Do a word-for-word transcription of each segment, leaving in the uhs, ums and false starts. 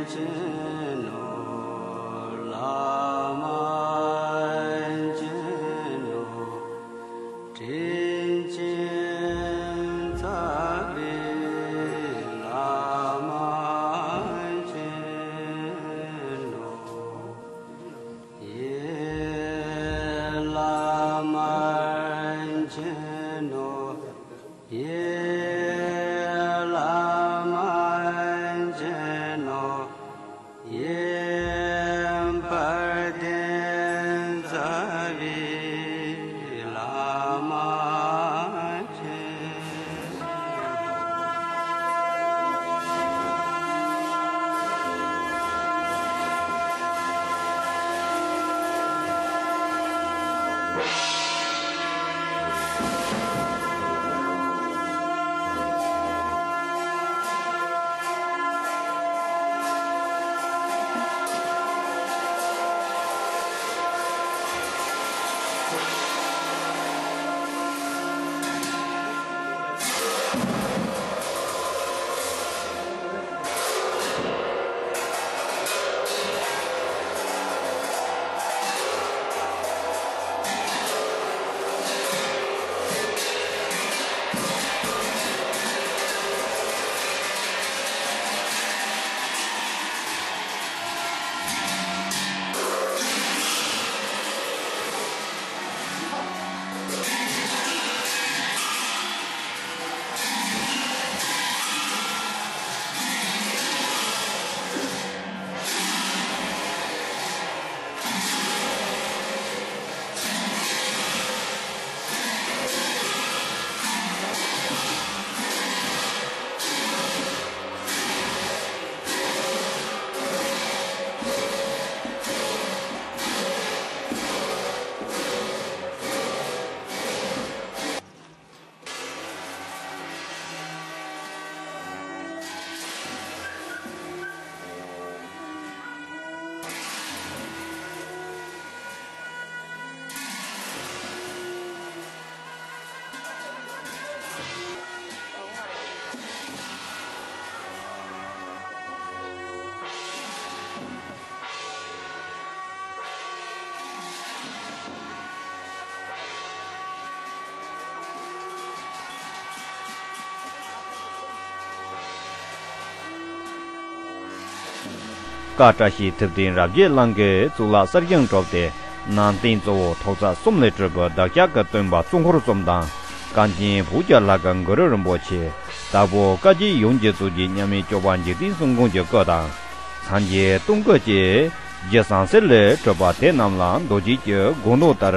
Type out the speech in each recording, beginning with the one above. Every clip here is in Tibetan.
ཆེན་ནོ། བླ་མ་ཆེན་ནོ། དྲིན་ཅན་རྩ་བའི་བླ་མ་ཆེན་ནོ། ཡེ་བླ་མ་ཆེན་ནོ། ཡེ་བླ་མ་ཆེན་ནོ། ཡེ་དཔལ་ལྡན་རྩ་བའི་བླ་མ་ཆེན། བཀའ་བཀྲ་ཤིས་ཐུབ་བསྟན་རབ་རྒྱས་གླིང་གི་གཙུག་ལག་གསར་བཞེངས་གྲུབ་སྟེ། ནང་རྟེན་གཙོ་བོ་ཐོག་རྩེག་གསུམ་ལས་གྲུབ་པའི་འདབ་ཆགས་ཀྱི་སྟོན་པ་གཙོ་འཁོར་གསུམ་དང་། བཀའ་འགྱུར་བོད་ཀྱི་ལྷ་སྐལ་གུ་རུ་རིན་པོ་ཆེ། དྭགས་པོ་བཀའ་བརྒྱུད་ཡོངས་ཀྱི་གཙོ་རྒྱུད་མཉམ་མེད་སྐྱོབ་པ་འཇིག་རྟེན་གསུམ་མགོན་གྱི་སྐུ་དང་། སངས་རྒྱས་སྟོང་སྐུ་བཅས་རྒྱུ་ཟངས་གསེར་ལས་གྲུབ་པ་དེ་རྣམས་ལ་རྡོ་རྗེ་གི་སྒོ་འདོགས་ལྟར་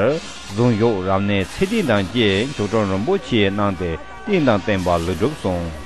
གཟུངས་གཞུག་རབ་གནས་ཚེ་བརྟན་དང་བཅས་མཆོག་སྤྲུལ་རིན་པོ་ཆེའི་གནང་སྟེ་རྟེན་དང་བརྟེན་པ་ལུས་གྲུབ་གསུངས།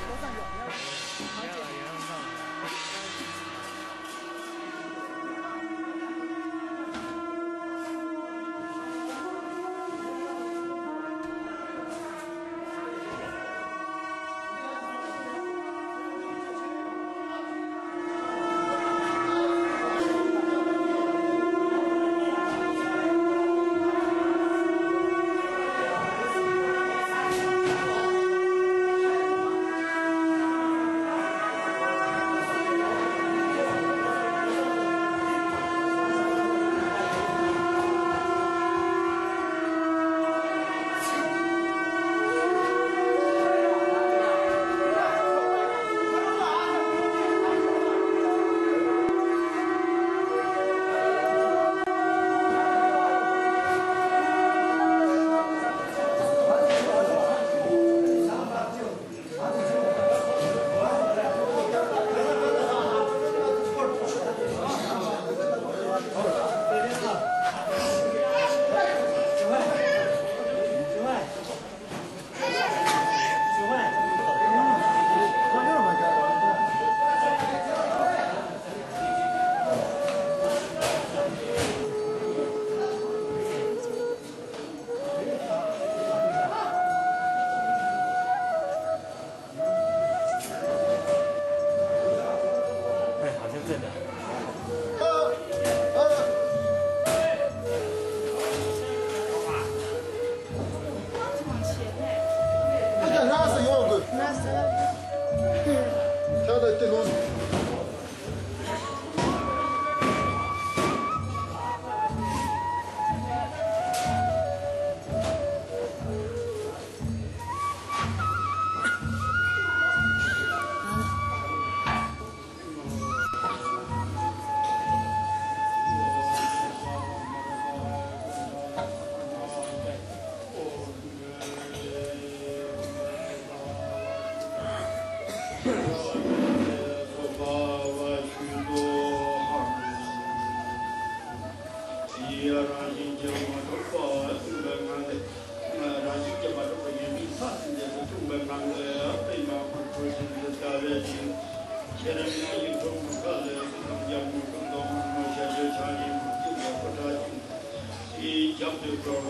ཞབས་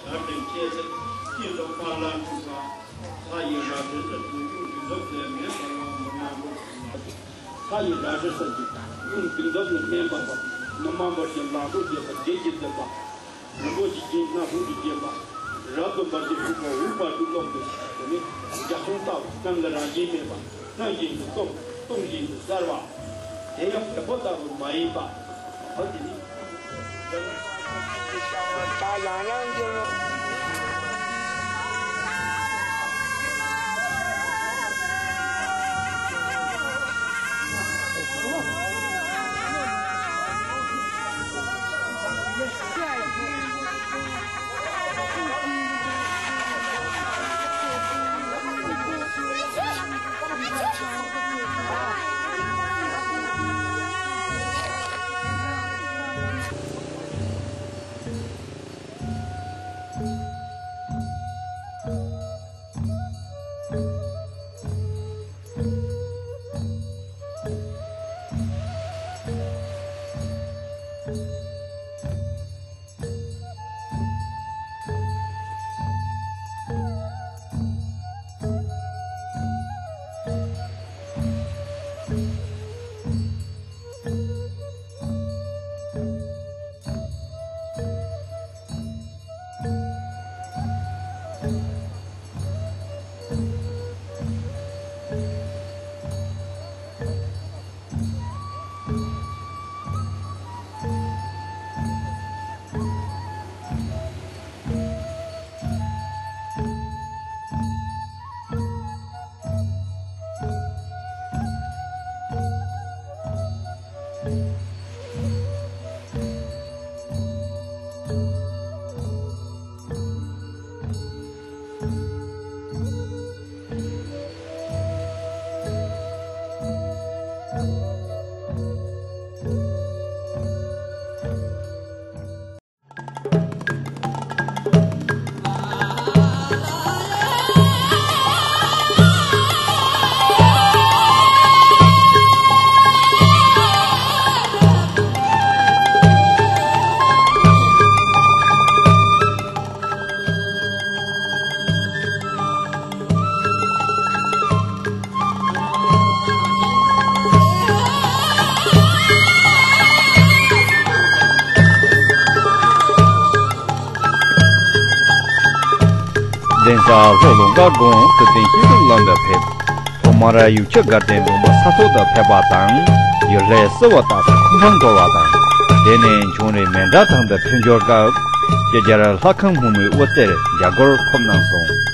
འདྲེན་བཅས་ཏེ་སྐྱིད་སོགས་དཔལ་ལ་འཁྲུངས་པ། ལྷ་ཡི་རལ་གྲི་ཟེར་དུས་ཡུམ་གྱི་ལུགས་ལས་མེད་པ་ལ་མི་སྣང་བར། ལྷ་ཡི་རལ་གྲི་ཟེར་དུས་ཡུམ་གྱི་ལུགས་ལས་མེད་པ་ལ་མི་སྣང་བར་ཞེས་ལག་པ་བརྒྱད་པ་བདེ་སྐྱིད་ལྡན་པ། རིན་པོ་ཆེ་ཅན་སྣ་ཧུ་ཏི་བརྒྱན་པ། རབ་ཏུ་འབར་ཞིང་འཁྲུགས་པ་འུག་པ་ཏུ་ཀློག་པའི་དེ་ནི་རྒྱ་མཚོ་ལྟ་བུ་སྣང་གི་རང་བཞིན་མེད་པ། སྣང་བཞིན་དུ་སྟོང་། སྟོང་བཞིན་དུ་གསལ་བ། དེ་ཡང་བེམ་པོ་ལྟ་བུ་མ་ཡིན་པ། འོ་དེ་ནི། གདན་ས་ལྷོ་ལུང་དཀར་དགོན་ཁུལ་བསྟན་ཤིང་དུ་ལམ་དུ་ཕེབས། ཐོག་མར་ཡུལ་ཆུ་དགའ་ལྡན་ལུང་པ་ས་ཐོག་ཏུ་ཕེབས་པ་དང་། ཡུལ་ལྷའི་བསིལ་བ་རྟགས་སུ་ཁུང་ཁང་བསྐོར་བ་དང་། དེ་ནས་ཆུང་རིང་མཎྜལ་ཐང་དུ་ཕེབས་འབྱོར་སྐབས། ཅིག་ཅར་ལྷ་ཁང་སྨོ་མོའི་དབུ་རྩེར་རྒྱ་སྒོར་ཕོབ་གནང་སོང་།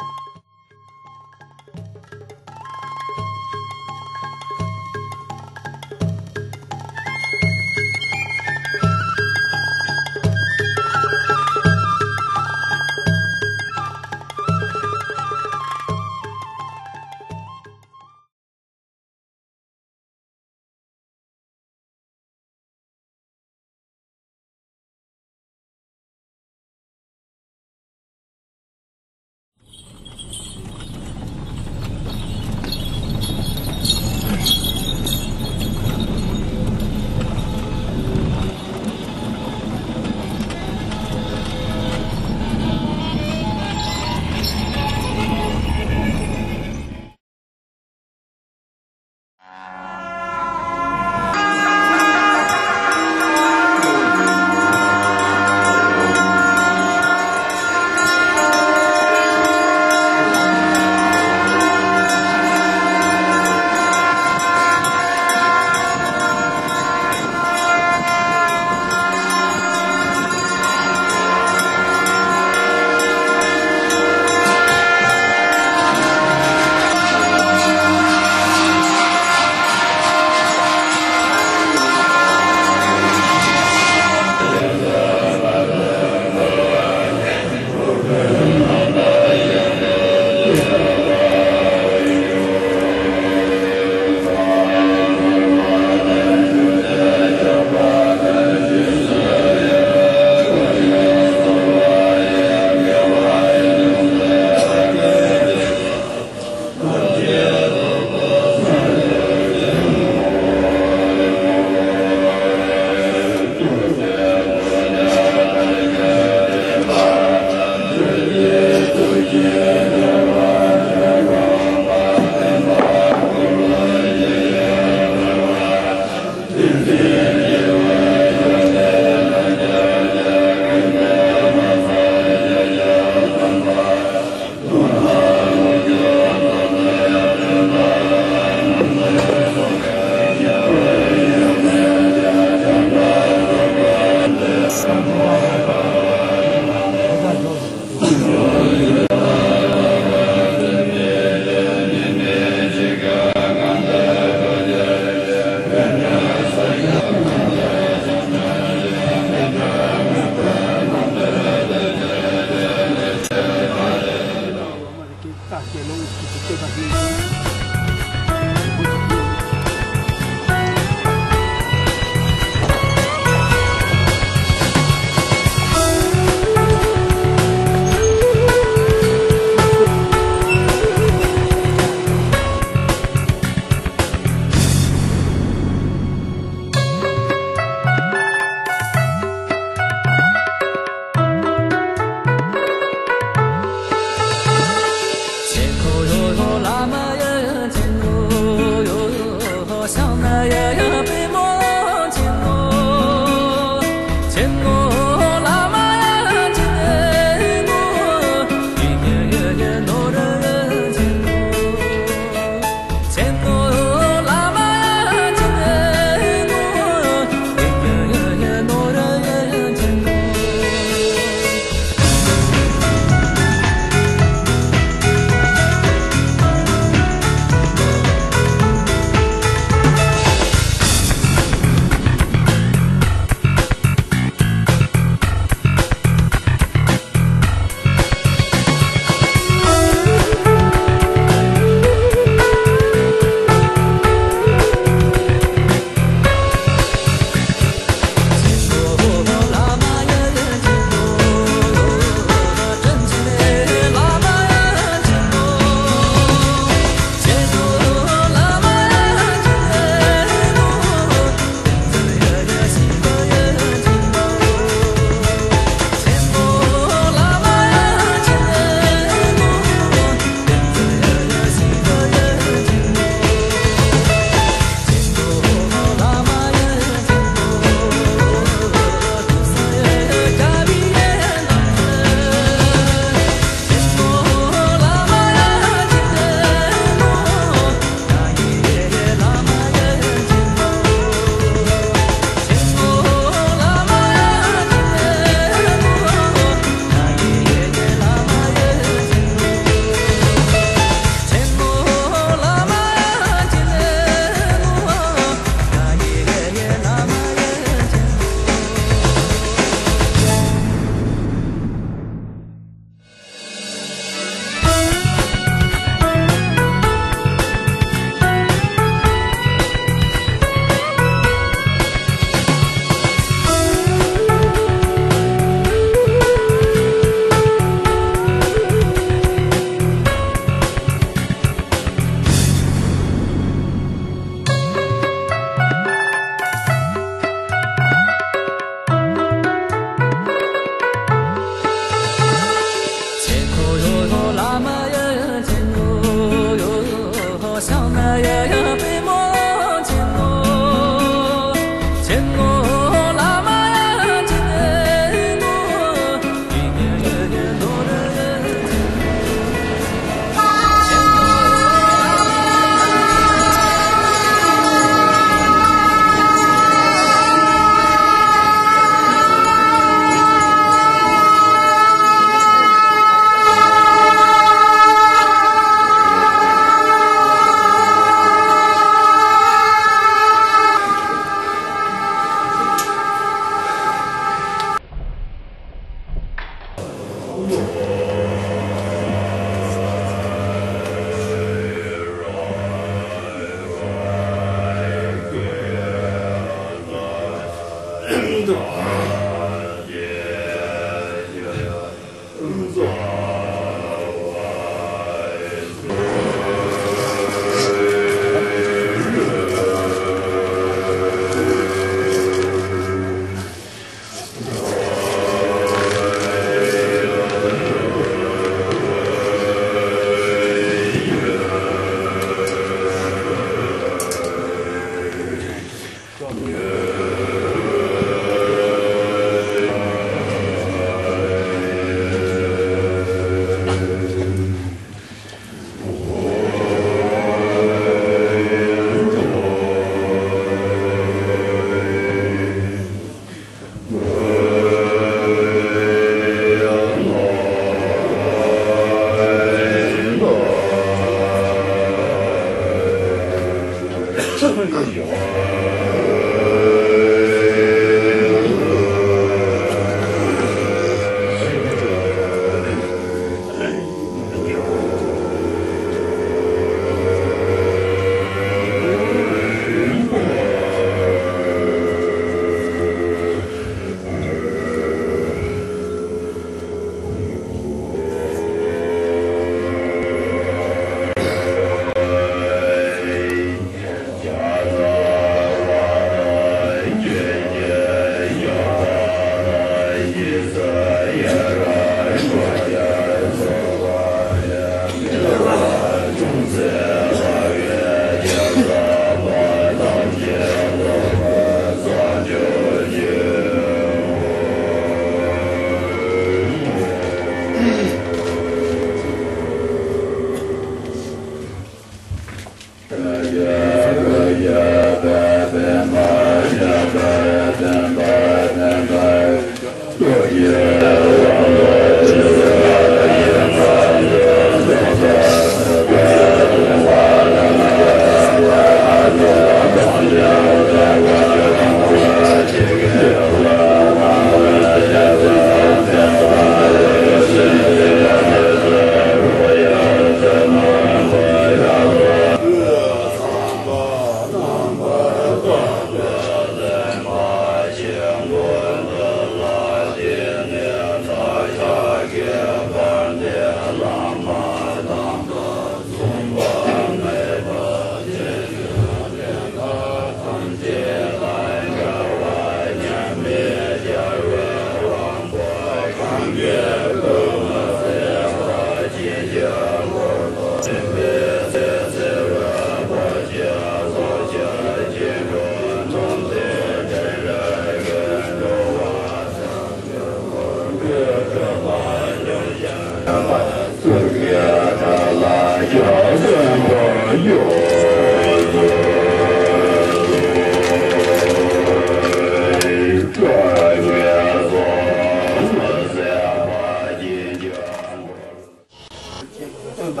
སྟོན་པ་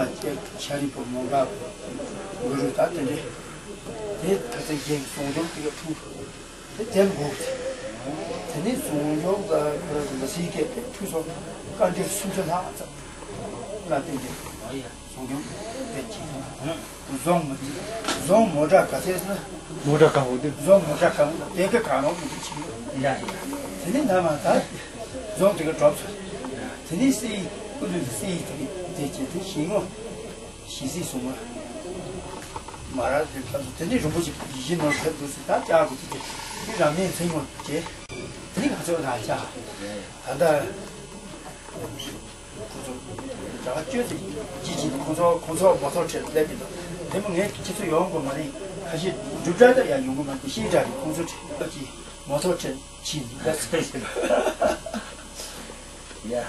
ཤཱ་རིའི་བུ་མོ་འགའ་གུ་རུ་དང་དེ་འདྲས་དེ་ད་ལྟ་རྒན་ཟུང་འཇོམས་དེ་ག་ཐུག་དེ་དེ་འགོག་དེ་ནས་ཟུང་འཇོམས་ཀྱི་ཁོ་ར་མི་སྲིད་སྐད་དེ་ཐུག་སོང་། བཀའ་འགྱུར་སུམ་ཅུ་ལྷག་ཙམ་ལ་བརྟེན་ཏེ་ཟུང་འཇོམས་དེ་བྱས་སོང་། རྫོང་མི་འདི་རྫོང་མོ་ཊ་ག་ཚད་ཟེར་ན། མོ་ཊ་ག་འོ་དེ། རྫོང་མོ་ཊ་ག་འོ་དེ་ག་ག་རང་མི་འདི་ཆེ་ཡོད། ཡ་ཡ། དེ་ནས་ད་མ་ད་རྫོང་དེ་ག་གྲོབ་སོང་། དེ་ནས་སྲིད་ཡིག་ཀུན་ཏུ་སྲིད་ཡིག་དེ་དེ་བྱས་དེ་ཞིང་ངོ་ཞིག་སྲིད་སོང་བ། མ་ར་དེ་ལྟ་བུ་དེ་ནས་རིན་པོ་ཆེ་ཡིད་བཞིན་ནོར་ཕེབས་འདུག་ཟེར་ད་ལྕགས་དགུ་དེ་དེ་རང་མིང་མཚན་ངོ་བྱས། དེ་ནས་ང་ཚོ་ད་ལྕགས་ད་ལྟ། ཁོ་ཚོ་གྲྭ་པ་བཅོས་ཏེ་ཅི་བྱེད་དུ་ཁོ་ཚོ་ཁོ་ཚོ་མ་ཐོག་ཁྲལ་སླེབས་མི་འདུག་དེ་མོ་ངས་ཁྱེད་ཚོ་ཡོང་དགོས་མ་རེད། ཁ་ཤས་འགྲུབ་འདྲ་ད་ཡང་ཡོང་གི་མ་འདུག་ཤེས་འདྲ་རེད། ཁོང་ཚོ་ཁྲིད་ཀྱི་མོ་ཚོ་ཁྲིད་ཕྱིན་འདུག་ཡ།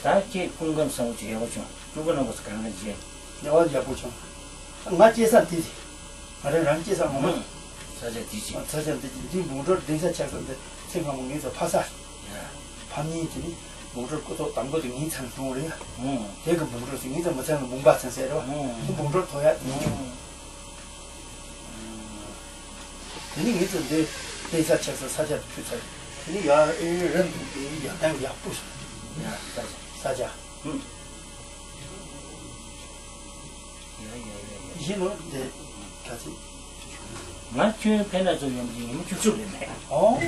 ད་ཁྱེད་སྐུ་ཁམས་བཟང་པོ་ཅིག་ཡག་པོ་བྱུང་། སྤྲུལ་སྐུ་རྣམ་པ་ཚོ་གང་ག་མཇལ། ཡག་པོ་ཡག་པོ་བྱུང་། ང་སྐྱེས་ས་འདི་རེད། ང་རང་རང་སྐྱེས་ས་ངོ་མ། ཨང་། ས་ཆ་འདི་ཅིག་ཨ། ས་ཆ་འདི་ཅིག་འདི་འབུམ་གྲོར་གདན་ས་ཆགས་ས་འདི་ཚེ་སྔ་མོ་ངེད་ཚོ་ཕ་ས། ཡ། ཕ་མིང་དེ་ནི་འབུམ་གྲོར་སྐུ་ཐོག་དང་པོ་དེ་ངེད་ཚང་བྱུང་བ་རེད་ཡ། ཨང་། དེ་གི་འབུམ་གྲོར་ཟེར། ངེད་ཚང་མ་ཚང་ལ་འབུམ་པ་ཚང་ཟེར་རེད་བ། ཨང་། ཁོ་འབུམ་གྲོར་ཐོག་ཡ་དེ་ནི་བྱུང་། ཨང་། དེ་ནི་ངེད་ཚོ་འདི་གདན་ས་ཆགས་ས་ས་ཆ་ཕུད་ཚར། དེ་ནི་ཡ་ཨེ་རེད་འདུག་དེ་ནི་ཡ་གདན་ཡག་པོ་ཞིག་ཡ་ས་ཆ། ས་ཆ། ཨང་། ཡ་ཡ་ཡ་ཡ། ཡིན་ནོ་དེ་ད་ཚིག་ང་ཁྱོད་ཕན་ན་ཚོ་ཡོང་གི་ཉིན་མོ་བཅུ་དྲུག་ལས་མེད། ཨོ།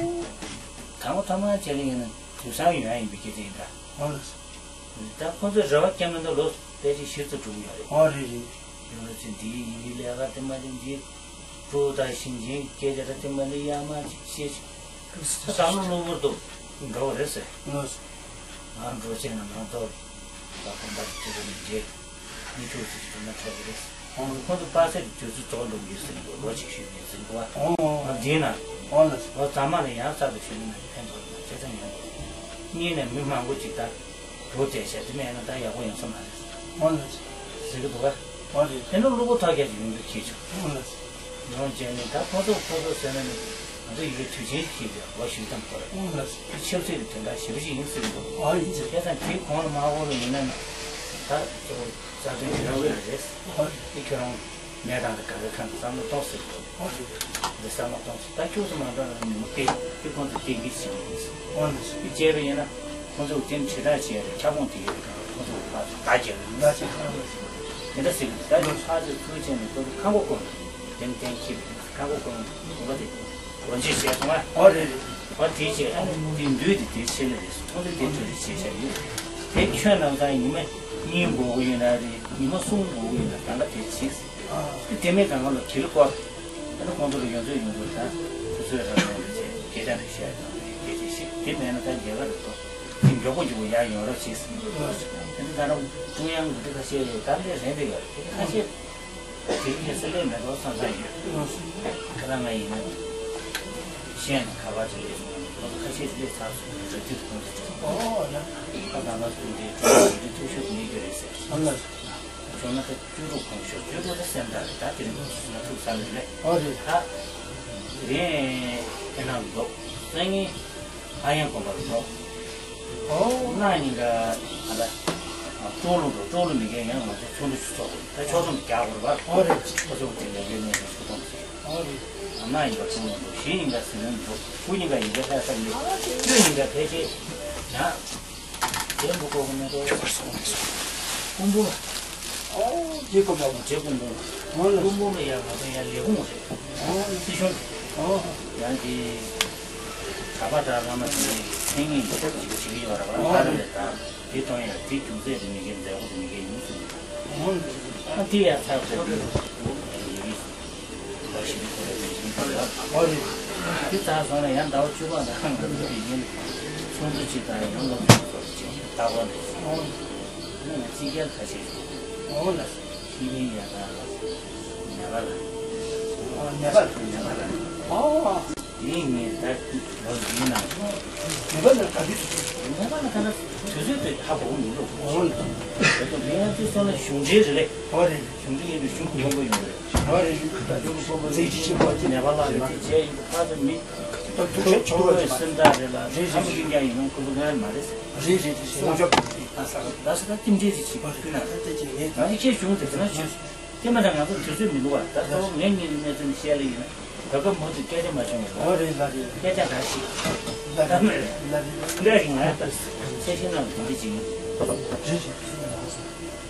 དང་པོ་ཐ་མ་བྱས་ལ་ཡིན་ན་དུས་སང་ཡོང་ཡ་ཡིན་པའི་སྐད་ཆ་ཡིན་ད། ཨོ་ལགས། ད་ཁོ་ཚོས་རེ་བ་བསྐྱངས་ན་ད་ལོ་ཕལ་ཆེར་བཞི་ཙམ་འགྲོ་གི་ཡོད་རེད། ཨོ་རེད་རེད། ཡོང་ལ་ཚེ་འདིའི་ཡིན་གྱི་ལས་ཀ་དེ་མ་རེད། འདིའི་སྤྲོ་ད་ཞིང་ཆེན་སྐད་ཆ་ར་དེ་མ་རེད། ཡ་མ་ཅིག་བཤད་ཅིག་བསམ་བློ་གློ་བུར་དུ་འགྲོ་བ་རེད་ཟེར། ལགས། ང་འགྲོ་ཆེན་ན་མང་ཚོགས་ལ་གོམ་པ་དེ་ཚོ་མི་བརྗེད། མི་ཐུག་ཚེ་ཅིག་ན་འཕྲོ་གི་རེད། ཁོང་ཚོ་པ་སེ་དུས་ཚོད་རྫོགས་འགྲོ་གི་ཟིན་གོ་ལོ་གཅིག་ཤུལ་ནས་ཟིན་གོ་བ། ཨོ་ཨོ། ང་འདི་ན། ཨོ་ལགས། ལོ་རྫ་མ་ལ་ཡང་གསར་དུ་ཞུ་ན་ཕན་ཐོགས་ན་ཆེ་ཚང་ཡང་གོ། གཉིས་ནས་མི་མང་པོ་ཅིག་ད་འགྲོ་བསྡད་བྱས་དེ་མེད་ན་ད་ཡག་པོ་ཡོང་ས་མ་རེད། ཨོ་ལགས། ཟེར་གི་འདུག་ག་ཨོ་རེད། དེ་ནས་གློ་བུར་ཐག་རྒྱག་ཅིག་ཡོང་རྒྱུ་ཁྱེད་ཆོག་ཨོ་ལགས། ཡོང་བྱས་ནས་ད་ཁོ་ཚོ་ཁོ་ཚོ་ཟེར་ན་ནི་ང་ཚོ་ཡི་གེ་དུས་ཆེན་ཞིག་ཡོད་ལོ་བཞི་ཐམ་སྐོར། ཨོ་ལགས། དེ་ཆབ་སྲིད་ཀྱི་དོན་དག་ཞེ་པོ་ཅིག་ཡིན་ཟེར་གི་འདུག་ཨོ་ཡིན་ཟེར། བྱས་ཙང་དེའི་གོང་ལ་མ་འོག་ལ་ཡིན་ན་ནི་ད་ཁྱེད་རྩ་དོན་ཡོད་ན་རེད། ཨོ་རེད། དེ་ཁྱོད་རང་གནས་སྟངས་དེ་ག་རེ་ཁང་དུ་བསམ་བློ་གཏོང་ཟེར་གི་འདུག་ཨོ་རེད། འདི་བསམ་བློ་གཏོང་ཟེར། ད་ཁྱོད་ཚོ་མ་འདྲ་ན་ཉིན་མོ་སྟེ་དེ་ཁོང་ཚོ་གཏན་འཁེལ་བྱེད་ཀྱི་ཡིན་ཟེར། ཨོ་ལགས། དེ་བྱས་པ་ཡིན་ན་ཁོང་ཚོ་དེ་ནི་ཇི་ལྟར་བྱས་རེད། ཁྱབ་ཁོངས་དེ་ཡོད་རེད། ཁོང་ཚོ་ཕར་ཚུར་བརྡ་རྒྱག་གི་ཡིན་ཟེར། དེ་འདྲ་ཟེར་གི་འདུག་ད་ཕར་ཚུར་ཚུར་བྱས་ནས་ཁོ་ཚོ་ཁང་པ་བསྐོར་ནས་དེ་ནི་གཏན་འཁེལ་བ་ཡིན་ཟེར། ཁང་པ་བསྐོར་ནས་དགོན་པ་དེ་སྒོ་འབྱེད་བྱས་སོང་ང་། ཨོ་རེད་རེད། ཨོ་དེ་བྱས་ཨ་ནི་དེ་འདུས་དེ་དེ་ཆེད་ལས་རེད་ཟེར། ཁོང་ཚོ་དེ་གྲ་སྒྲིག་བྱས་བཞག་ཡོད། དེ་ཁྱོད་ནང་ཚང་ཉི་མ་གཉིས་འགོར་གི་ཡོད་ན་རེད། ཉི་མ་གསུམ་འགོར་གི་ཡོད་ན་གང་ག་དེ་བྱས། དེ་མིན་གང་ག་ལ་དེ་རུ་བསྐོར། ཨ་ནི་ཁོང་ཚོ་ལ་ཡོན་ཚོད་ཡོང་དགོས་ད། སོ་སོའི་རང་དབང་རེད་ཅེས་སྐད་ཆ་རེ་བཤད་དང་སྐད་ཆ་བཤད། དེ་མེད་ན་ད་རྒྱལ་ཁ་རེད་དོ། དེ་མགྱོགས་པོ་མགྱོགས་པོ་ཡར་ཡོང་རོགས་བྱེད་ཟེར། དེ་ནི་ད་རུང་ཀྲུང་དབྱང་གི་འདི་ཁ་ཤས་ད་ལས་རན་པའི་ཡོད་རེད། དེ་ཁ་ཤས་དེ་རིང་ཁ་སང་སླེབས་མེད་དོ་བསམ་བསམ་ཡོད། ཁ་ད་ང་ཡིན་ན་ཤེས་ན་ག་པར་ཅིག་སླེབས་སོང་ན་ཁོང་ཚོ་ཁ་ཤས་སླེབས་ཚར་སོང་རེད། དུས་ཁོང་ཚོ་ཅིག་ཨོ་ཡ། ཁ་ད་ང་ཚོ་དེ་ཀྲུང་དབྱང་གི་འདི་ཐུག་ཤོག་མེད་རྒྱུ་རེད་ཟེར། ཨ་ལ། བྱུང་ན་ད་བཅུ་དྲུག་གོང་ཞོག་བཅུ་དྲུག་ད་སེམས་ཐག་རེད། ད་དེ་རིང་ང་ཐུག་ས་ལ་རེད། ཨོ་རེད། ད་དེ་རིང་ཨེ་ནང་འདུག་སང་ཉིན་ཨ་ཡང་དགོན་པ་ལ་འགྲོ། ཨོ། གནངས་ཉིན་ཀ་ཨ་ད་ཀྲོའུ་ལུང་འགྲོ། ཀྲོའུ་ལུང་མི་རྒན་ཡང་ང་ཚོ་ཚོགས་འདུ་ཞིག་ཚོགས་དགོས། ད་ཆོག་ཐམ་རྒྱག་དགོས་རེད་པ། ཨོ་རེད། ཁོ་ཚོ་དེ་ལས་ཀའི་གནས་ཚུལ་ཞིག་གཏོང་ཟེར། ཨོ་རེད། གནངས་ཉིན་ཀ་ཀྲོའུ་ལུང་འགྲོ། གཞེས་ཉིན་ཀ་ཟི་ལིང་འགྲོ། དགུ་ཉིན་ཀ་ཡིན་གྱི་ལྷ་ས་མི། བཅུ་ཉིན་ཀ་ཕལ་ཆེར་ཡང་། དེ་འདུག་གོ་གོ་མེད་དོ། ཁྱོད་པར་སོང་མི་སོང་། སྐུ་འབུམ་ལ། ཨོ། རྗེ་སྐུ་འབུམ། རྗེ་སྐུ་འབུམ། ཨོ་ལགས། སྐུ་འབུམ་ལ་ཡང་ང་ཚོ་ཡང་ལས་ཁུངས་རེད། ཨོ། སྲིད་གཞུང་རེད། ཨོ། ཡང་དེ་གྲྭ་པ་དང་བླ་མ་དེ་མཚན་ཉིད་འདི་ལྟར་ཅིག་བྱེད་ཀྱི་ཡོད་རེད་པ། ཨོ་ཨ་རེ་ལས་དང་དེ་གཏོང་ཡ་དེ་རྒྱུ་རྫས་དེ་མི་འགལ། མཛད་སྒོ་དེ་མི་འགལ་ཡིན་གསུངས། ཨོ་ལགས། ཨ་དེ་ཡང་ཚར་དགོས་ཀྱི་ཡོད་རེད། ཨོ་རེད། དེ་ཚར་སོང་ན་ཡང་ཟླ་བ་བཅུ་པ་དང་ང་ཚོ་དེ་ཡིན། ཚོགས་འདུ་གཅིག་དང་ཡང་སློབ་སྦྱོང་ཚོགས་ཆེན་ལྟ་སྐོར་འདི་ཚོ། ཨོ། ཨ་ནི་ང་རྩིས་རྒྱག་ཁ་ཤས་ཤིག་ཨོ་ལགས། ཤི་མིན་ཡ་དང་ནེ་པ་ལ། ཨོ་ནེ་པ་ལ། ནེ་པ་ལ། ཨོ། དེ་ངས་ད་ལོ་བཞིའི་ནང་། ནེ་པ་ལ་ག་དུས་སུ། ནེ་པ་ལ་ད་ལྟ་དུས་ཚོད་དེ་ཧ་གོ་གི་མི་འདུག་ཨོ་ལགས། དེ་ཚོ་མིང་ང་ཚོས་སོང་ན་གཞུང་འབྲེལ་རེད་ལེ། ཨོ་རེད། གཞུང་འབྲེལ་ཡིན་དུས་གཞུང་གི་དབང་པོ་ཡོང་གི་རེད། ཨོ་རེད། ད་གཞུང་གི་དབང་པོ་རེད། ཚིག་གཅིག་ཆེན་པོ་ཅིག་ནེ་པ་ལ་རེད། དེ་བྱས་ཡིན་དུས་ཕར་ཚུར་མི་ད་ཐུག་ཤོག་ཆོག་གི་རེད། སེམས་ཐག་རེད་ལ། རེད་རེད། ཧ་མི་གི་འགའ་ཡིན་ན་ཁོ་ཚོ་ངན་མ་རེད་ཟེར། རེད་རེད་རེད། ངོ་ཅོག་ཨ་ས་ལ་ས་ད་ཅི་འདྲ་ཞིག་བྱེད་པ་ཨོ་རེད། ཁུལ་ན་ད་ལྟ་ཅིག་ངས་ད་ང་ཡི་ཁྱེད་གཞུང་དེ་དེ་ན་ཞུ། དེ་མ་ད་ང་ཚོ་དུས་ཚོད་མི་འདུག་བ། ད་གཙོ་བོ་ངའི་གཉིས་ཀྱི་གནས་ཚུལ་ནི་བཤད་ལེ་ཡིན་ན། ད་སྐབས་མུ་མཐུད་སྐད་ཆ་མ་བྱུང་བ། ཨོ་རེད་ལགས་རེད། སྐད་ཆ་ག་ཞིག་ལགས་རེད། ལགས་རེད། ལགས་རེད། འདྲ་ཞིག་ང་ད་ཚེ་ཤིང་ནང་དེ་འདྲ་ཅིག་ཡིན། རེད་རེད།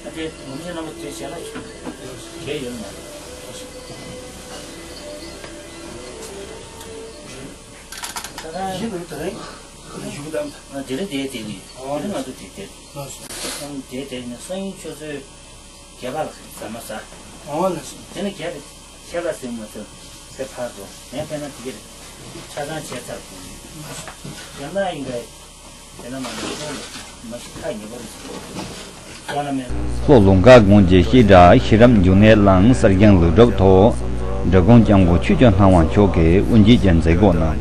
ཨ་དེ་ངོ་མ་རྣམ་པ་དེ་ཞལ་ལག་ཆུ་གས་ཡོད་མ་རེད། ད་ད་ཡིན་ནོ་ད་རེད། ཡུག་དམ་ད། དེ་རིང་དེ་དེ་གི་ཨོ་དེ་རིང་ང་ཚོ་དེ་དེ། ལགས་སོ། ཨང་དེ་དེ་ནི་སང་ཉིན་ཆུ་ཚོད་བརྒྱད་པ་ལ་ཟ་མ་ཟ། ཨོ་ལགས་སོ། དེ་ནི་བརྒྱད་པ་ཤ་ལ་ཟིན་མ་ཟིན་དེ་ཕར་འགྲོ། ངས་ཕན་ན་དེ་གི་ཆ་ཚང་བྱས་ཚར་དགོས་ཡིན། ཡང་ན་ཡིན་ག་དེ་ན་མ་ནི་ཁོང་ལ་མ་ཤི་ཐག་ཉེ་པོ་རེད་ཟེར། ལྷོ་ལུང་དཀར་དགོན་གྱི་བཤད་གྲྭ་ཤེས་རབ་འབྱུང་གནས་གླིང་གསར་རྐྱང་ལུས་གྲུབ་ཐོག་འབྲི་གུང་སྐྱབས་མགོན་ཆོས་ཀྱི་སྣང་བ་མཆོག་གིས་དབུ་འབྱེད་ཀྱི་མཛད་སྒོ་གནང་།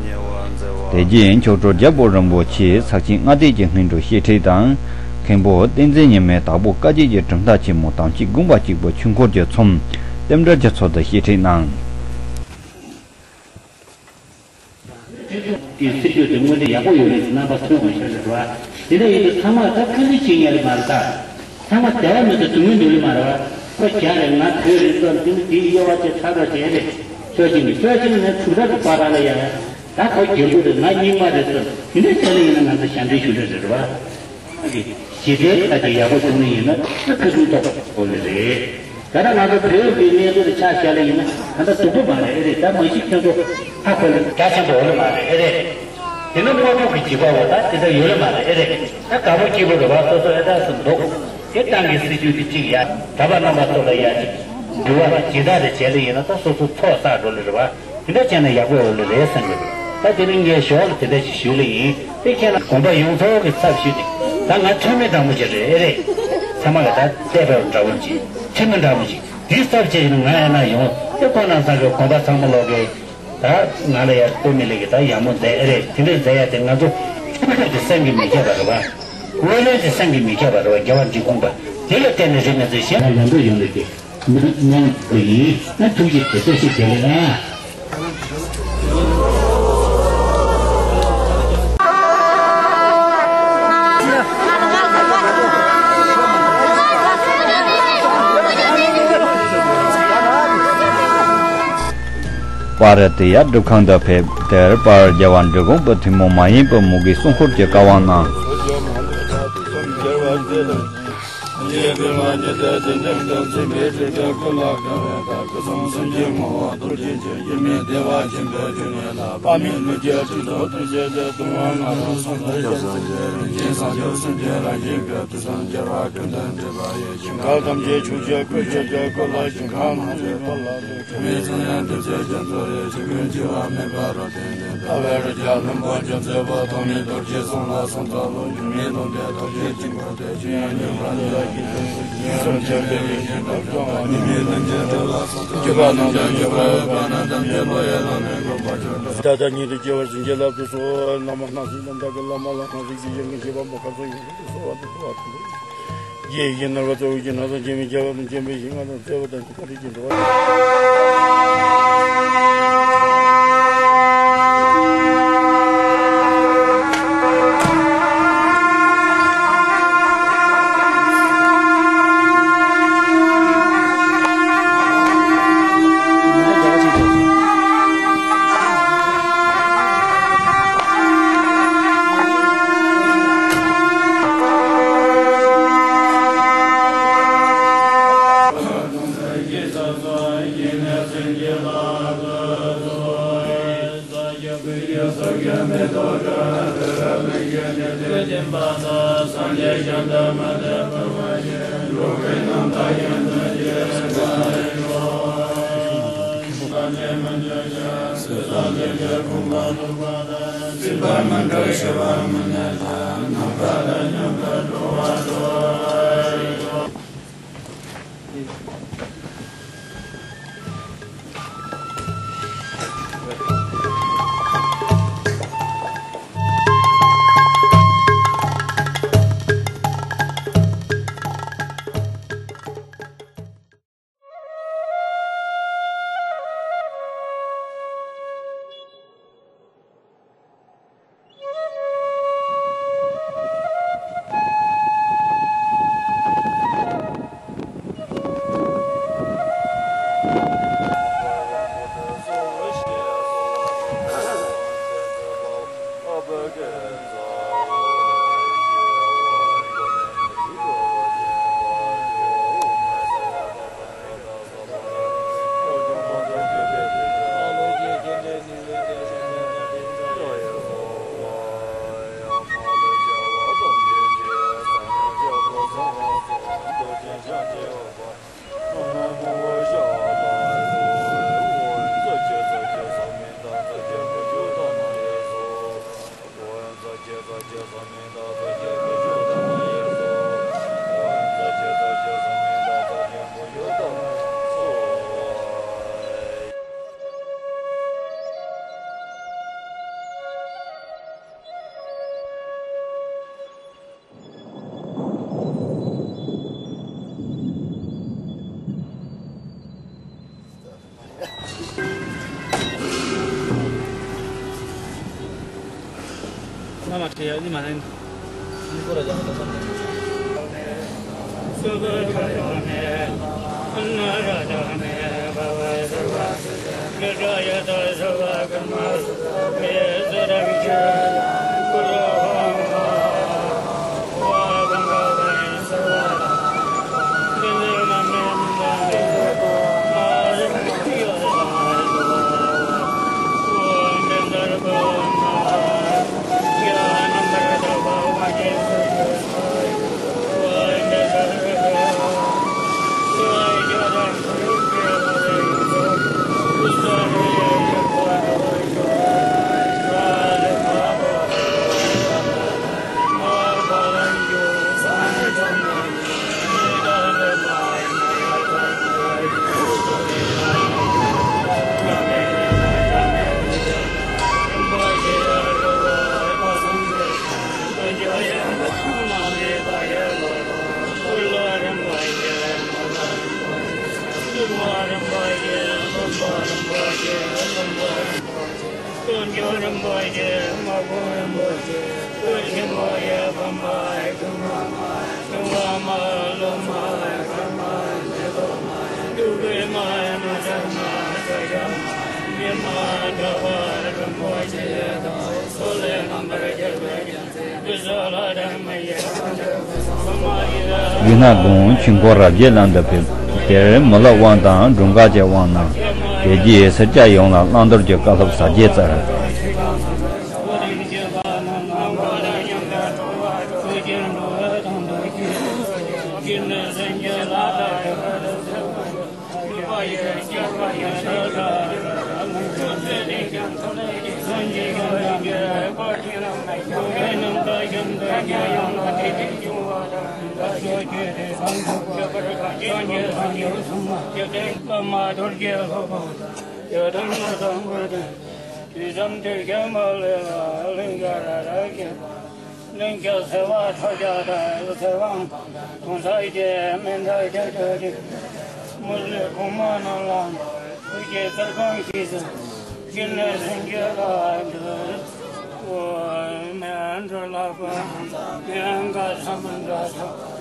དེ་རྗེས་མཆོག་སྤྲུལ་རྒྱལ་པོ་རིན་པོ་ཆེས་ཚར་གཅིག་མངའ་སྡེ་གྱི་སྔོན་འགྲོ་བཤད་ཁྲིད་དང་། མཁན་པོ་བསྟན་འཛིན་ཉི་མས་དྭགས་པོ་བཀའ་བརྒྱུད་ཀྱི་གྲུབ་མཐའ་ཆེན་མོ་དམ་ཆོས་དགོངས་པ་གཅིག་པུ་ཆོས་འཁོར་གྱི་ཚོམས་རྟེན་འབྲེལ་གྱི་ཚུལ་དུ་བཤད་ཁྲིད་གནང་། དེའི་སྲིད་ཇུས་དེ་དངོས་འབྲེལ་ཡག་པོ་ཡོད་རེད་ཟེར་རྣམ་པ་ཐོན་དགོས་ཤག་རེད་བ། དེ་འདྲ་ཡིན་དུས་ཚང་མ་ད་ཁ་འདྲི་བྱེད་མཁན་རེད་མ་རེད་ད། ཚང་མ་དད་པ་མེད་དུ་སྡུག་བསྔལ་འདོད་ལེ་མ་རེད་བ། ཁོ་རྒྱ་རེད་ང་བོད་རེད་ཙམ་དེ་ནི་དེའི་དབྱེ་བ་ཅིག་ཚ་ཚ་བྱས་རེད། ཕྱོགས་གཅིག་ནས་ཕྱོགས་གཅིག་ནས་གྲུབ་མཐའ་གི་བར་ལ་ཡ་ཡ། ད་ཁོ་རྒྱལ་པོ་རེད་ང་རྙིང་མ་རེད་ཙམ་དེ་འདྲ་བྱས་ལེ་ཡིན་ན་ང་ཚོ་ཞབས་འདྲེན་ཞུ་རེད་རེད་བ། གཞི་རྩའི་ཁ་ཅིག་ཡག་པོ་བྱུང་ནི་ཡིན་ན་ཁ་ཁ་ཆུང་ཏོག་ཏོག་དགོས་ནི་རེད། ད་ལྟ་ང་ཚོ་བོད་ཀྱི་གནས་སྟངས་ཆ་བཞག་ལེ་ཡིན་ན་ད་ལྟ་སྡུག་པོ་མ་རེད་ཨེ་རེད། ད་མ་གཞི་ཁྱོད་ཚོ་ཧ་གོ་ལེ་རྒྱ་ཆེན་པོ་འོ་ལེ་མ་རེད་ཨེ་རེད། དེ་ནི་དངོས་པོ་གི་བྱིས་པ་འོ་ད་དེ་འདྲ་ཡོད་ལེ་མ་རེད་ཨེ་རེད། ད་དགའ་པོ་སྐྱིད་པོ་རེད་བ་སོ་སོ་ཨེ་ད་སུ་འདུག་དེ་ཏང་གི་སྲིད་ཇུས་དེ་གཅིག་ཡ་གྲྭ་པ་རྣམ་པ་ཚོ་ལ་ཡ་གཅིག་འགྱུར་བ་ཇི་ལྟར་རེ་བྱས་ལེ་ཡིན་ན་ད་སོ་སོ་ཚོགས་བསགས་འགྲོ་ལེ་རེད་བ། དེ་འདྲ་བྱས་ན་ཡག་པོ་ཡོད་ལེ་རེད་བསམ་གི་འདུག་ད་དེ་རིང་ངས་ཞོར་ལ་དེ་འདྲ་ཞིག་ཞུས་ལེ་ཡིན། དེ་ཁྱེད་རང་དགོན་པ་ཡོངས་རྫོགས་ཀྱི་ཚབ་ཞུས་ཏེ་ད་ང་འཐུས་མི་འདྲ་མོ་ཅིག་རེད་ཨེ་རེད། ཚང་མ་གི་ད་བལྟས་པ་འདྲ་བོ་ཅིག་འཐུས་མི་འདྲ་མོ་ཅིག་དེའི་ཚབ་བྱས་ནས་ང་ཡང་ན་ཡོང་དེ་ཁོ་ན་ཚང་གི་དགོན་པ་ཚང་མ་ལོག་གི་ད་ང་ལ་ཡ་བསྟོད་མི་ལེ་གི་ད་ཡག་མོ་མཛད་ཨེ་རེད། དེ་འདྲ་མཛད་ཡ་དེ་ང་ཚོ་ཆོས་ཕྱོགས་ཀྱི་སེམས་ཀྱི་མི་ཁྱབ་པ་རེད་བ། བློ་ལྡན་གྱི་སེམས་ཀྱི་མི་ཁྱབ་པ་རེད་བ། རྒྱལ་བ་འབྲི་གུང་པ་དེ་ལ་བརྟེན་ནས་རེད། ང་ཚོའི་གཞན་ལ་ལམ་འགྲོ་ཡོང་ལེ་དེ། མི་ནི་དམངས་ཀྱི་ཡིན་ན་ཐུགས་རྗེ་ཆེ་བཀྲ་ཤིས་བདེ་ལེགས་ཨ། པར་དེ་ཡར་སྒྲུབ་ཁང་དུ་ཕེབས། དེར་པར་རྒྱལ་བ་འབྲི་གུང་པ་ཐུན་མོང་མ་ཡིན་པའི་མུ་གེའི་སྲུང་འཁོར་གྱི་བཀའ་དབང་གནང་། ད་ལྟ་ཉིད་དུ་སྐྱེ་བར་བྱིན་གྱིས་བརླབ་ཏུ་གསོལ། བླ་མ་སྣང་སྲིད་རྣམ་དག་གི་བླ་མ་ལ་སྣང་སྲིད་ཀྱི་ཡོན་ཏན་བྱེད་པ་མོ་ཁ་སང་ཡོན་ཏན་གསོལ་བ་དུ་གསོལ་བ་དུ། རྗེ་ཡི་ནོར་བུ་གཙོ་བོ་གྱི་ནོར་བཟང་འཆི་མེད་རྒྱལ་བ་དང་མཁྱེན་པའི་ཞིང་ཁམས་དང་བརྩེ་བ་དང་ཆུང་མ་རིགས་ཀྱི་འགྲོ་བ། ལ་མ་ཁྲིད་ཡ་ནི་མ་ནི། ཡུལ་སྣ་དགོན་ཆོས་འཁོར་རབ་རྒྱས་ལ་འདུ་ཕེབས། དེར་མི་ལུ་དབང་དང་འབྲུག་སྒར་གྱི་དབང་གནང་། དེ་རྗེས་སེར་སྐྱ་ཡོངས་ལ་བླང་དོར་གྱི་བཀའ་སློབ་ཟབ་རྒྱས་སྩལ། གླིང་ག་ཟེ་བ་ཁྲ་རྒྱ་དང་ཟེ་བ་གོང་ས་རྒྱལ་མན་ད་རྒྱ་གྲ་རི་མུ་ལེ་གོང་མ་རྣམས་ལ་ཐུགས་རྗེ་བསྩལ་གང་ཞིག་ཏུ་སྐྱིད་ནས་སེམས་རྒྱུད་ལ་འདུད། ཨོ་མན་གྲུ་ལ་པ་མན་ག་ས་མན་ག་ས།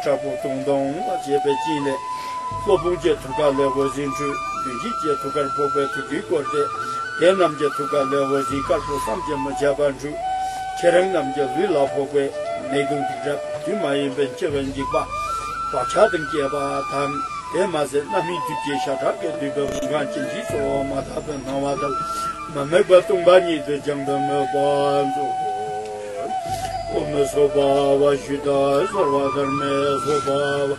དྲག་པོ་དུང་སྟོང་ལ་བྱེད་པའི་དཀྱིལ་ནས། སློབ་དཔོན་གྱི་ཐུགས་ཀ་ལས་འོད་ཟེར་འཕྲོས། དོན་བཞི་གྱི་ཐུགས་ཀར་ཕོག་པས་དེ་དུས་བསྐོར་ཏེ། དེ་རྣམས་ཀྱི་ཐུགས་ཀ་ལས་འོད་ཟེར་དཀར་པོ་བསམ་གྱིས་མི་ཁྱབ་པ་འཕྲོས། ཁྱེད་རང་རྣམས་ཀྱི་ལུས་ལ་ཕོག་པས། ནད་གདོན་སྡིག་སྒྲིབ་དུས་མ་ཡིན་པའི་འཆི་བའི་འཇིགས་པ་བག་ཆགས་དང་བཅས་པ་དང་། དེ་མ་ཟད་རྣམ་སྨིན་དུས་ཀྱི་ཤ་ཁྲག་གི་འདུས་པའི་མུན་ཁང་གྱི་འཇིགས་སུ་མ་ཐུབ་པའི་སྣང་བ་དང་། མི་དམིགས་པ་སྟོང་པ་ཉིད་དུ་སྦྱངས་པའི་མོས་པ་མཛོད། ཨོཾ་སྭ་བྷཱ་ཝ་ཤུདྡྷ་སརྦ་དྷརྨེ་སྭ་བྷཱ་ཝ་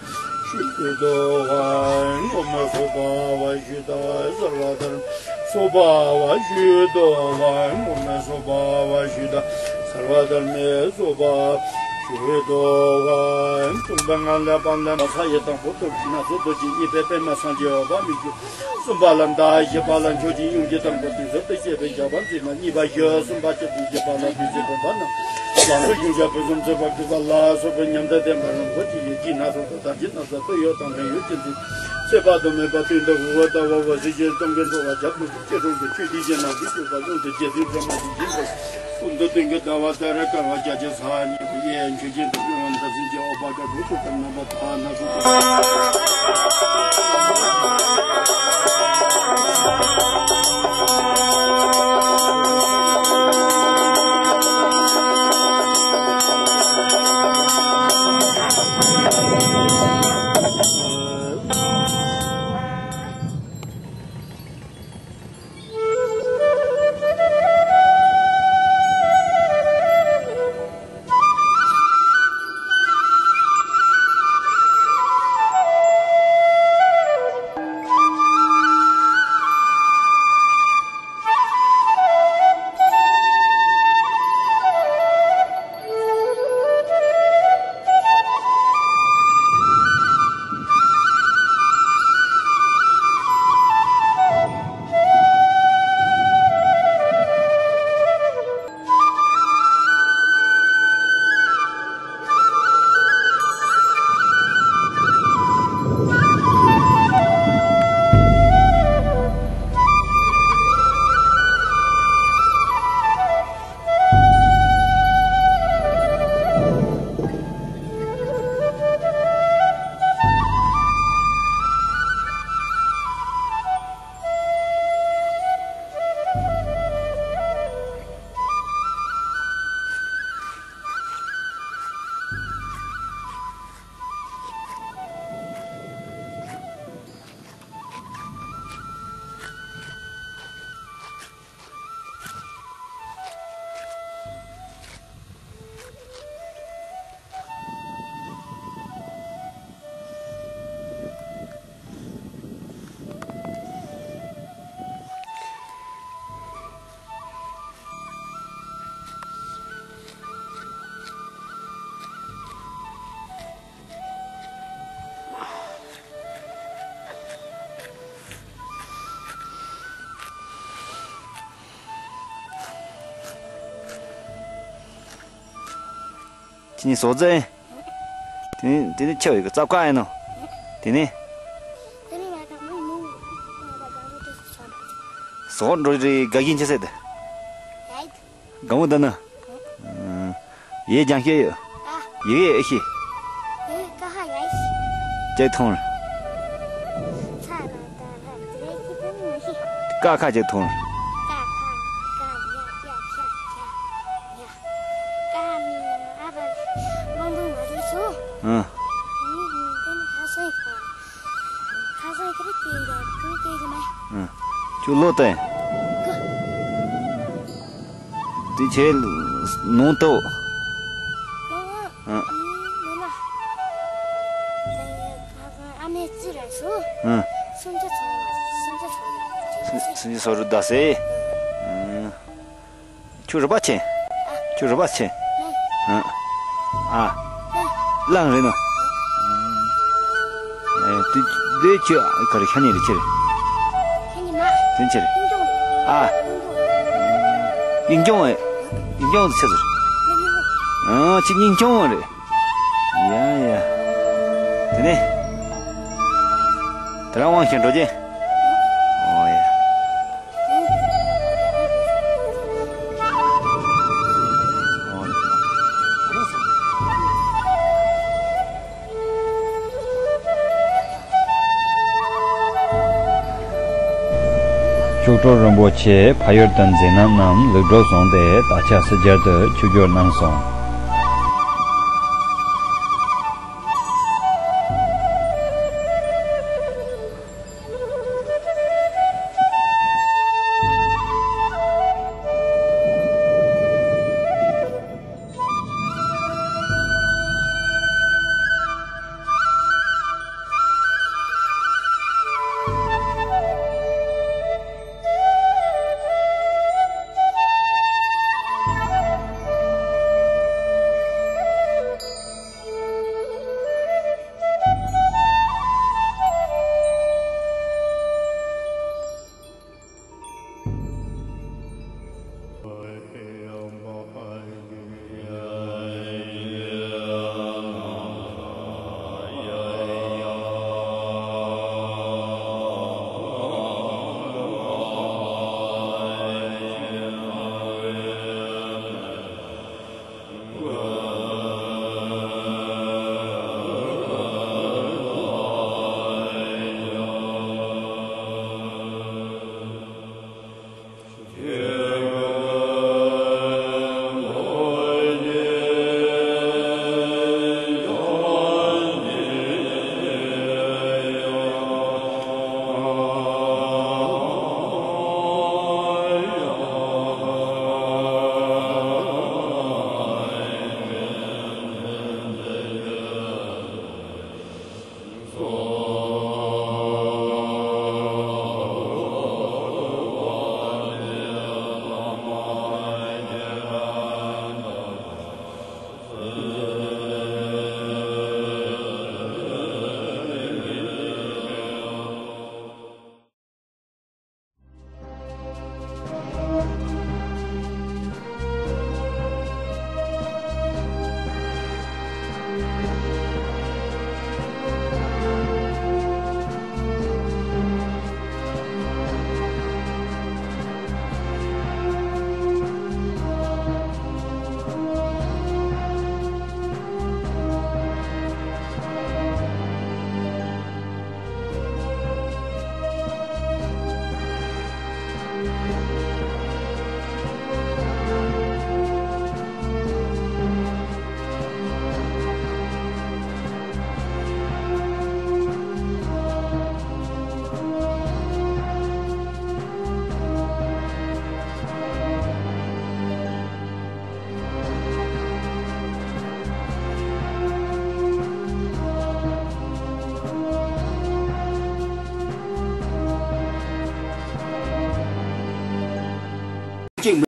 ཤུདྡྷོ་ཧཾ། ཨོཾ་སྭ་བྷཱ་ཝ་ཤུདྡྷ་སརྦ་དྷརྨེ་སྭ་བྷཱ་ཝ་ཤུདྡྷོ་ཧཾ། ཨོཾ་སྭ་བྷཱ་ཝ་ཤུདྡྷ་སརྦ་དྷརྨེ་སྭ་བྷཱ་ཝ་ཤུདྡྷོ་ཧཾ། སྟོང་པ་ལྔ་ལས་པ་ལས་མ་ས་ཡི་དང་པོ་ཐུགས་ཀྱི་སྣ་ཚོགས་རྡོ་རྗེ་གཉིས་པའི་པདྨ་སངས་རྒྱས་འོད་དཔག་མེད་ཀྱི། གསུམ་པ་ལ་མདའ། བཞི་པ་ལ་མཆོག་སྦྱིན་ཡུམ་གྱི་དང་པོ་དུས་གསུམ་དུ་བཤད་པའི་ཞགས་པ་འཛིན་མ། གཉིས་པ་ཞི་གསུམ་པ་སྤྱི་དང་བཞི་པ་ལ་བདུད་རྩི་བུམ་པ་རྣམས། ལང་ཚོ་གཞུང་ཞབས་ཕུན་སུམ་ཚོགས་པ་གུས་པ་ལ་སོགས་པའི་ཉམས་དང་ལྡན་པ་རིན་པོ་ཆེ་ཡི་རྗེས་སྣ་ཚོགས་དང་དར་ཆེན་སྣ་ཚོགས་སྟོད་གཡོགས་དང་བྲན་གཡོག་ཅན་ཚོས་ཚེ་དཔག་ཏུ་མེད་པ་སྟོན་དང་འུར་བ་ལྟ་བུ་འོད་ཟེར་ཅན་སྟོང་གི་འགྲོ་བ་བརྒྱ་ཕྲག་སྟོང་གི་ཆོས་སྟོན་གྱི་ཆོས་སྡེ་གཞན་རྣམས་ཀྱི་སྤྱོད་པ་ཀུན་ཏུ་རྗེ་བཙུན་སྒྲོལ་མ་ཡིད་བཞིན་དུ་ཀུན་ཏུ་སྟོན་གྱི་ཟླ་བ་ལྟར་དཀར་བ་རྒྱ་ཆེན་ས་གཉིས་པའི་གཡས་མཆོད་སྦྱིན་དུ་སྤྲུལ་པ་འདབ་ཟིན་གྱི་འོད་དཔག་བསམ་དུ་མེད་པ་དང་སྣ་ཚོགས་པ། ཁྱེད་གཉིས་ཟོག་རྫི། དེ་ནི་དེ་ནི་ཆེ་བའི་གི་རྩབ་ཁ་ཡིན་ནོ། དེ་ནི། ཟོག་འགྲོ་རེ་དགའ་གིན་ཆེ་ཟེར་དེ། དགའ་མོ་ད་ནི། ཡེ་ལྗང་ཤེ་ཡོད། ཡེ་ཡེ་ཨེ་ཤེ། ཅེ་ཐོང་། ཀ་ཁ་ཅེ་ཐོང་། ཨ། ཁྱོད་ལོ་ཏེ། དེ་ཆེ་ནོང་ཏོ། ཨ། ཨ་མས་ཅི་རེད་ཟེར། ཨ། སུམ་ཅུ་སོ། སུམ་ཅུ་སོ། སུམ་ཅུ་སོ་རུ་ཟླ་སེ། ཨ། ཁྱོད་རུ་པ་ཆེ། ཁྱོད་རུ་པ་ཆེ། ཨ། ཨ། གླང་རེད་ནོ། ཨེ། དེ་དེ་ཁྱོད་ག་རེ་ཤ་ཉེ་རེ་ཆེ་རེད། དེ་ཆེ་རེད། ཨ། ཡིན་སྐྱོང་ཨེ། ཡིན་སྐྱོང་དུ་ཆེ་ཟེར། ཨ། ཅི་ཡིན་སྐྱོང་རེད། ཡ་ཡ། དེ་ནས། དེ་རང་དབང་ཞིང་འགྲོ་རྒྱུ། ཨོ་ཡ། མཆོག་སྤྲུལ་རིན་པོ་ཆེ་ཕ་ཡུལ་དུ་མཛད་རྣམ་རྣམས་ལེགས་གྲུབ་བཟུང་སྟེ་ད་ཆ་སི་ཇར་དུ་ཆིབས་བསྒྱུར་གནང་སོང་།